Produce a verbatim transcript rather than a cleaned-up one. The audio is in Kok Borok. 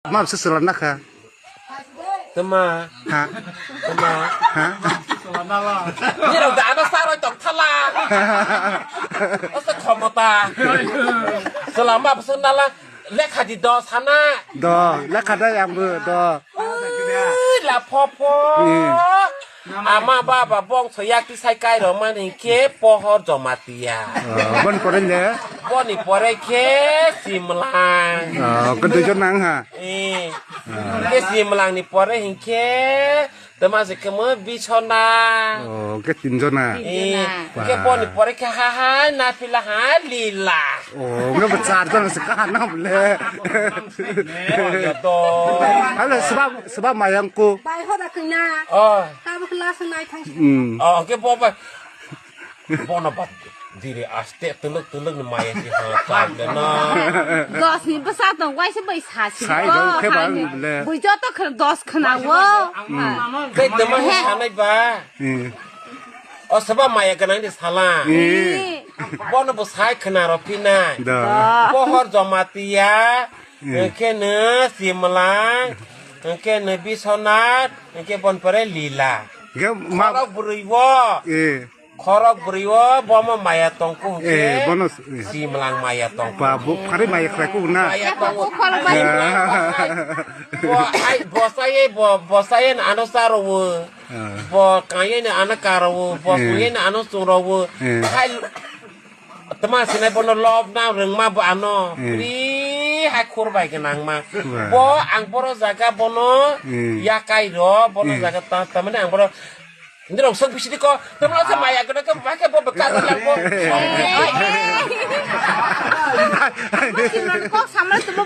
Ma bwswk chwla nakha? Tama. Ha? Tama. Ha? Nirok da ano saroi tong thala. Asa khomota. Chwla ma bwswk nala lekha di do sana. Do, lekha dai ang bo do. Ui, la pho pho. Hmm. Ama baba bongso yakti sai kairok man hinkhe pohor jomatiya. Oh, bon pore le? Boni pore khe simlang. Oh, ke duijon nang ha? Eh. Ah. Ke simlang ni pore hinkhe tama se kemo bisona. Oh, ke tinjona. Eh, Tinjona. Ke boni pore khe ha ha na pila ha lila. Oh, nge ba char jona se ka na bole. Oh, ya to. Alo, sebab, sebab mayang ku. Bai hoda kena. Oh. Kamu kelas naik thang. Hmm. Oh, ke bo ba. Bono ba dire aste tuluk tuluk ni maya si ha chak de na. Dos ni bwsa tong waisa bai sa si Sai ko, dong khe ba hai ni. Bole. Bui joto khar dos khna wo. Kai de ma He. Sanai ba. Hmm. O seba maya ganang de sala. Hmm. Bono bo sai khna ro pina. Da. Pohor jomatiya. Hmm. Hwnkhe no Simlang, hwnkhe no Biswanath, hwnkhe bon pore Lila. Hwnkhe ma- Khorok bwrwi bo. Eh. Khorok bwrwi o bomo maya tongkhu hwnkhe Eh, bono, eh. Simlang maya tongkhu. Ba, bo phari maya khlai kho na. Maya tongkhu. Khorok bai. Bo ai, bo saye, bo, bo saye na ano saro wo. Eh. Bo kanye na ano karo wo, bo Eh. Kuye na ano sungro wo. Eh. Hai Tama sinai bono lob na rwngma bo ano. Hmm. Pri hai khur bai gwnang ma. Wah. Bo ang boro jaga bono Hmm. Yakai ro, bono Hmm. Jaga ta, tamani ang boro ndirok sok bisidi ko, tama sa maya gwnang ke ba ke bo bekar lang bo. Kok sama tu bo